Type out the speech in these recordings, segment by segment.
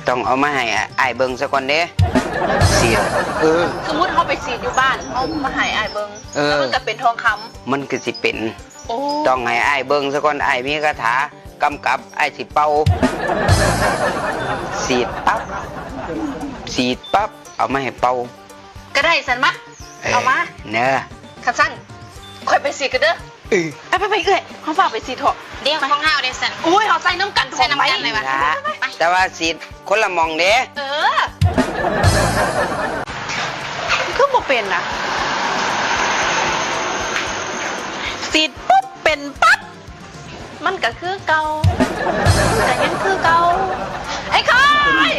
ຕ້ອງເອົາມາໃຫ້ອ້າຍເບິ່ງຊະກ່ອນເດ້ ສີດ. ເອີ ສົມມຸດເຮົາໄປສີດຢູ່ບ້ານ ເຮົາມາໃຫ້ອ້າຍເບິ່ງ ເອີ ແລ້ວມັນກໍເປັນທອງຄຳ ມັນກໍຊິເປັນ. ໂອ້ ຕ້ອງໃຫ້ອ້າຍເບິ່ງຊະກ່ອນ ອ້າຍມີຄາຖາກຳກັບ ອ້າຍຊິເປົ່າ ສີດປັບ ສີດປັບ ເອົາມາໃຫ້ເປົ່າ. ກໍໄດ້ຊັ້ນ ມາ ເອີ ເອົາມາເດີ. ຄັນຊັ້ນຂ້ອຍໄປສີດກັນເດີ. ເອີ ໄປໆໆ ເອື້ອຍ ເຮົາຟ້າວໄປສີດເຖາະ. ດຽວຂອງເຮົາເດ້ຊັ້ນ. ໂອ້ຍ ເຮົາໃສ່ນຳກັນ ໃສ່ນຳກັນເລີຍຫວາ. ໄປ ແຕ່ວ່າສີດຄົນລະໝ່ອງເດ້. ເອີ ຄືບໍ່ເປັນນະ ສີດປຸບເປັນປັບ. ມັນກໍຄືເກົ່າ ມັນກໍຍັງຄືເກົ່າ. ໄອ້ເຂີຍ!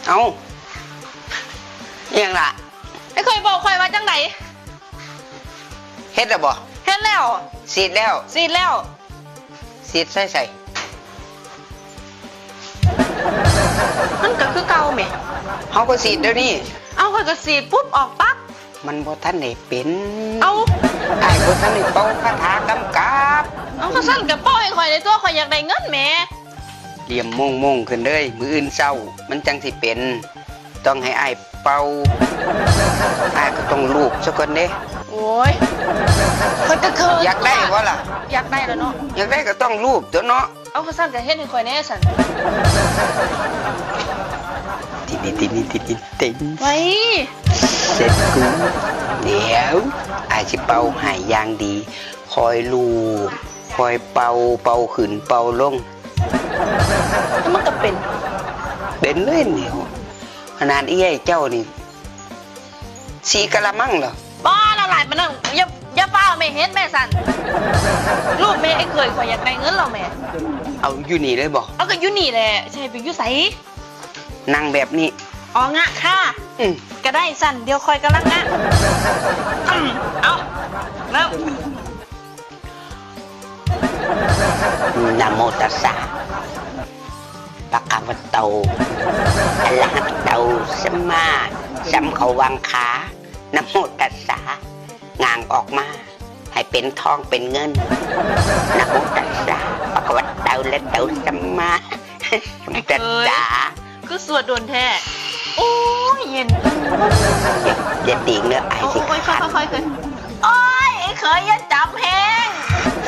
ເອົ້າ ອີ່ຫຍັງລະ? ໄອ້ເຂີຍບອກຂ້ອຍວ່າຈັ່ງໃດ? ເຮັດແລ້ວບໍ່? ເຮັດແລ້ວ. ສີດແລ້ວ? ສີດແລ້ວ. ສີດໃສ່ໃສ? ມັນກໍຄືເກົ່າແໝ. ເຮົາກໍສີດດຽວນີ້. ເອົ້າ ຂ້ອຍກໍສີດປຸບອອກປັບ. ມັນບໍ່ທັນໄດ້ເປັນ. ເອົ້າ ອ້າຍບໍ່ທັນໄດ້ເປົ່າຄາຖາກຳກັບ. ເອົ້າ ຄັນຊັ້ນກໍເປົ່າໃຫ້ຂ້ອຍແດ່ຕົວະ ຂ້ອຍຢາກໄດ້ເງິນແໝ. ລຽມໂມງໆຂຶ້ນເລີຍ ມື້ອື່ນເຊົ້າມັນຈັ່ງຊິເປັນ. ຕ້ອງໃຫ້ອ້າຍເປົ່າ ອ້າຍກໍຕ້ອງລູບຊະກ່ອນເດ້. ໂອ້ຍ ຂ້ອຍກໍເຂີນ. ຢາກໄດ້ບໍ່ລະ? ຢາກໄດ້ແລ້ວເນາະ. ຢາກໄດ້ກໍຕ້ອງລູບຕົວະເນາະ. ເອົາ ຄັນຊັ້ນກໍເຮັດໃຫ້ຂ້ອຍແດ່ຊັ້ນ. ຕິດໆໆໆ ໄວ້ ເສັດກູ. ດຽວ ອ້າຍຊິເປົ່າໃຫ້ຢ່າງດີ ຄ່ອຍລູບ ຄ່ອຍເປົ່າ ເປົ່າຂຶ້ນເປົ່າລົງ. ແລ້ວມັນກໍເປັນ. ເປັນເລີຍນີ້. ຂະໜາດເອື້ອຍເຈົ້ານີ້ ສີ່ກະລະມັງແລ້ວ. ບໍ່ ລະຫຼາຍປານນັ້ນ. ຢ່າ ຢ່າຟ້າວແມ່ ເຮັດແມ່ຊັ້ນ. ລູບແມ່ ໄອ້ເຂີຍ ຂ້ອຍຢາກໄດ້ເງິນແລ້ວແມ່. ເອົາຢູ່ນີ້ເລີຍບໍ່? ເອົາ ກໍຢູ່ນີ້ແຫຼະ ຊິໃຫ້ໄປຢູ່ໃສ? ນັ່ງແບບນີ້. ອໍ ງະຄ່າ. ອືມ ກໍໄດ້ຊັ້ນ ດຽວຂ້ອຍກຳລັງງະ. ອືມ ເອົາ ເລີ່ມ. ນະໂມຕັດສະ ພະຄະວະໂຕ ອະລະຫະໂຕ ສຳມາສຳເຂົ້າວັງຄາ. ນະໂມຕັດສະ ງາງອອກມາ ໃຫ້ເປັນທອງເປັນເງິນ. ນະໂມຕັດສະ ພະຄະວະໂຕ ອະລະຫະໂຕ ສຳມາສຳພຸດທັດສະ. ຄືສວດດົນແທ້. ໂອ້ຍ ເຢັນ. ຢ່າຕີງເດີ ອ້າຍຊິຂາດ. ໂອ້ຍ ຄ່ອຍໆໆ ໂອ້ຍ ໄອ້ເຂີຍ ຢ່າຈັບແຮ